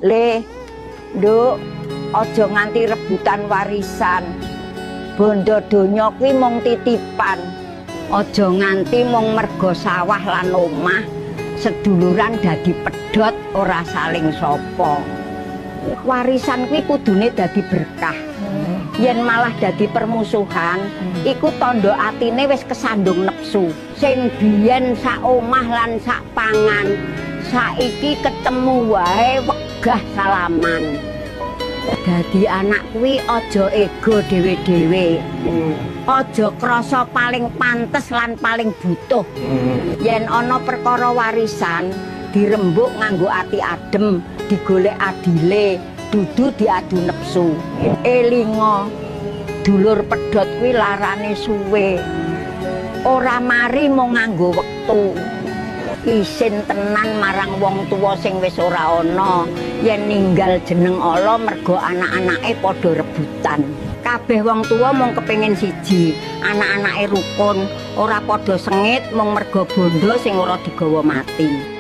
Le, Nduk, aja nganti rebutan warisan. Bondo donya kuwi mung titipan. Aja nganti mung mergo sawah lan omah seduluran dadi pedhot ora saling sapa. Warisan kuwi kudune dadi berkah. Yen malah dadi permusuhan, iku tandha atine wis kesandung nepsu. Sing biyen sak omah lan sak pangan, saiki ketemu wae wegah salaman. Dadi anak kuwi aja ego dhewe-dhewe. Aja krasa paling pantes lan paling butuh. Yen ana perkara warisan, dirembuk nganggo ati adem, digolek adile, dudu diadu nepsu. Elinga, dulur pedhot kuwi larane suwe. Ora mari mung nganggo wektu. Isin tenan marang wong tuwa sing wis ora ana yen ninggal jeneng ala mergo anak-anake padha rebutan. Kabeh wong tuwa mung kepengin siji, anak-anake rukun, ora padha sengit mung mergo bondo sing ora digawa mati.